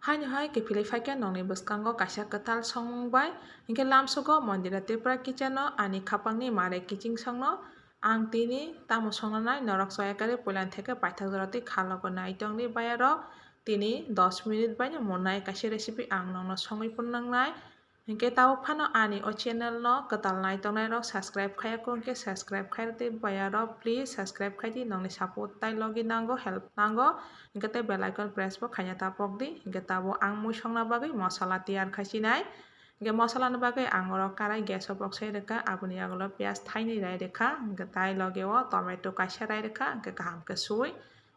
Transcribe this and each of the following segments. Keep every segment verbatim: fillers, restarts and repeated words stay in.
Haino hai kiphilwi phaikha nokni bwskango kaisa kwtal songmung bai, hinkhe lamsogo Mandira Tripura Kitchen-o ani khapangni mare kiching songno ang tini tamo songnanai norok soya kari puilani theke paithak jora tei khalogo nai tongdi bayarok tini dos minute baino monnai kaisa recipe ang nokno songwi phunuknai. Hinkhe tabuk phano ani o channel no kwtal nai tongnai rok subscribe khaiya kho hinkhe subscribe khai rwdi bayarok please subscribe khaidi nokni support tai logi nango help nango hinkhe tei bell icon press bo khaina ta pokdi hinkhe tabuk ang mui songna bagwi masala tiyar khaisinai hinkhe masala ni bagwi ang oro karai gas o bok sai rwkha aboni yagulo piyaj thainwi rai rwkha hinkhe tai logi o tomato kaisa rai rwkha hinkhe kaham khe suwi.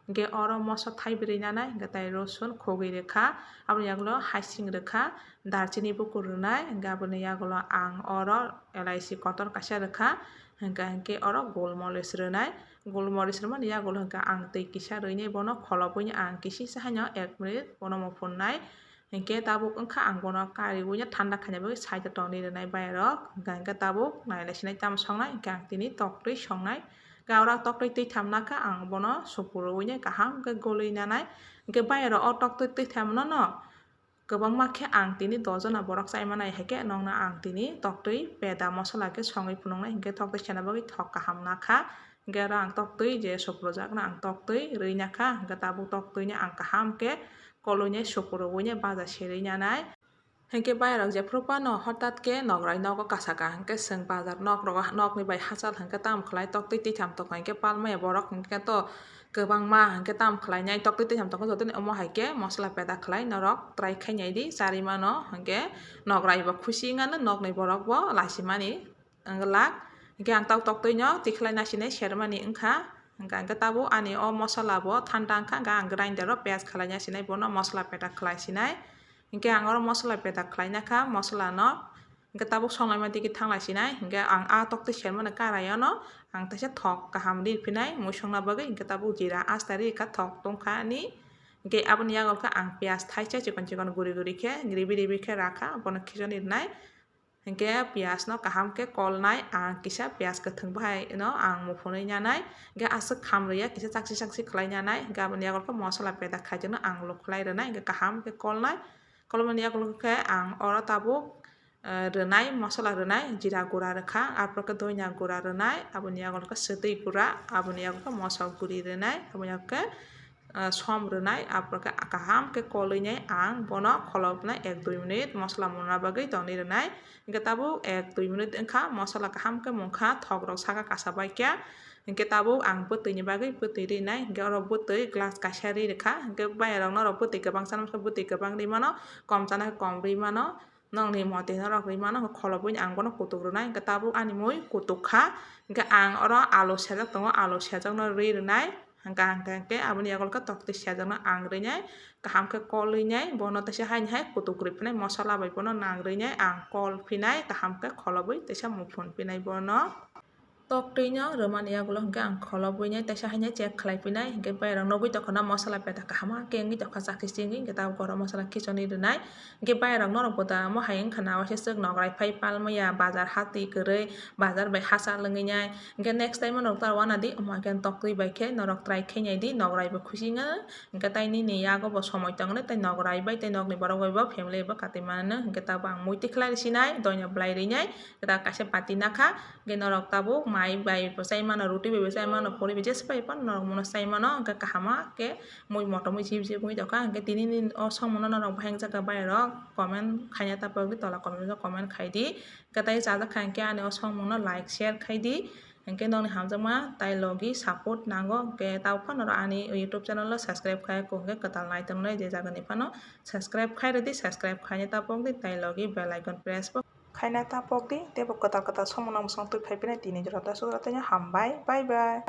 Hinkhe oro moso thaibrwi nanai, hinkhe tai rosun khogwi rwkha, aboni yagulo hasing rwkha, darchini bukur rwnai, hinkhe aboni yagulo ang oro elaichi kotor kaisa rwkha, hinkhe, hinkhe oro golmoris rwnai, golmoris rwmani yagulo hinkhe ang twi kisa rwinai bono kholobwino ang kisisa haino ek minute bono muphunai. Hinkhe tabuk wngkha ang bono kariwi no thanda khaina bagwi side o tongwi rwnai bayarok. Hinkhe, hinkhe tabuk nailaisinai tamo songnai, hinkhe ang tini toktwi songnai. Hinkhe oro ang toktwi twi thamna kha, ang bono supuruwi no kaham khe golwi nanai. Hinkhe bayarok o toktwi twi thamno no kwbangma khe ang tini dos jona borok chai manai, haikhe nokno ang tini toktwi peda mosola khe songwi phunuknai, hinkhe toktwi sena bagwi thok kaham nakha. Hinkhe oro ang toktwi je supurujakno ang toktwi rwi nakha, hinkhe tabuk toktwino ang kaham khe kolwinai supuruwinai baja serwi nanai. Hinkhe bayarok jephuru phano hotat khe nograi nogo kasaka, hinkhe chwng bajar nok rogo, nokni bai hachal hinkhe tamo khlai toktwi twi tham tongkha, hinkhe palmaya borok hinkhe to kwbangma hinkhe tamo khlainai toktwi twi tham tongkha, jotoni omo hai khe mosola peda khlai norok try khai naidi charwi mano, hinkhe nograi bo khusi wngano nokni borok bo laisimani. Wngwlak. Hinkhe ang tabuk toktwino tikhlai nasinai sermani wngkha. Hinkhe, hinkhe tabuk ani o mosola bo thanda wngkha, hinkhe ang grinder o paste khlai nasinai bono mosola peda khlai sinai. Hinkhe ang oro mosola peda khlai nakha, mosola no hinkhe tabuk songlaima digi thanglai sinai. Hinkhe ang a toktwi sermani karaiono ang teisa thok kaham riphinai mui songna bagwi. Hinkhe tabuk jira asta rikha, thok tongkha ani. Hinkhe aboni yago khe ang piyaj thaisa chikon chikon guri guri khe ribi ribi khe rakha, bono khichoni rwnai. Hinkhe piyaj no kaham khe kolnai, ang kisa piyaj kwthwng bai no ang muphunwi nanai, hinkhe aswk kham rwya kisa chakchi chakchi khlai nanai, hinkhe aboni yago khe mosola peda khaijakno ang lukhlai rwnai, hinkhe kaham khe kolnai. Kolmani yago khe ang oro tabuk, eh, rwnai, mosola rwnai, jira gura rwkha, arpore khe doina gura rwnai, aboni yago khe swtwi gura, aboni yago khe mosok guri rwnai, aboni yago khe ah, som rwnai, aphuru khe kaham khe kolwinai ang bono kholobnai ek dui minute mosola mona bagwi tongwi rwnai. Hinkhe tabuk ek dui minute wngkha mosola kaham khe mungkha, thokrok saka kasa baikha. Hinkhe tabuk ang bwtwini bagwi bwtwi rinai, hinkhe oro bwtwi glass kaisa ri rwkha. Hinkhe bayarok norok bwtwi kwbang chana khe bwtwi kwbang ri mano, kom chana khe kom ri mano. Nokni mote norok rwi mano, kholobwi ang bono kutuk rwnai, hinkhe tabuk ani mui kutuk kha, hinkhe ang oro alu sejak tongo, alu sejakno rwi rwnai, hinkhe, hinkhe, hinkhe aboni yago khe toktwi sejakno ang rwnai, kaham khe kolwinai, bono teisa haini hai kutuk rwi phinai, mosola bai bono nang rwnai, ang kol phinai, kaham khe kholobwi teisa muphun phinai bono. Toktwino rwmani yagulo hinkhe ang kholobwinai teisa haino check khlai phinai, hinkhe bayarok nugwi tongkha na mosola peda kaham khe wngwi tongkha chakhe chingwi, hinkhe tabuk gorom mosola khichoni rwnai. Hinkhe bayarok norok bo da omo hai wngkha na waisa swk nograi phai palmaya bazar hati kwrwi, bazar bai hachal wngwi nai. Hinkhe next time o norok ta wanadi omo hai khe toktwi bai khe norok try khai naidi, nograi bo khusi wngya. Hinkhe tai nini yago bo somoi tongno tei nograi bai tei nokni borok bai bo family bai bo katui mano, hinkhe tabuk ang mui tikhlai sinai doina bwlai rinai. Kwtal kaisa pati nakha, hinkhe norok tabuk mai bai bo chai mano, ruti bai bo chai mano, pori bai jesa bai phano norok mono chai mano, hinkhe kaham khe mui motom mui jib jib wngwi tongkha. Hinkhe tini ni o songmano norok bahai wngjakha, bayarok comment khaina ta pogdi, tola comment o comment khaidi. Hinkhe tai chajak kha hinkhe ani o songmano like share khaidi, hinkhe nokni hamjakma tai logi support nango, hinkhe tabuk phano norok ani YouTube channel o subscribe khaiya kho hinkhe kwtal nai tongnai je jagani phano subscribe khai rwdi, subscribe khaina ta pogdi, tai logi bell icon press bo khaina ta pokdi, teibo kwtal kwtal somo no mwsang twi phai phino tini jora ta sura tanya hambai, bye bye.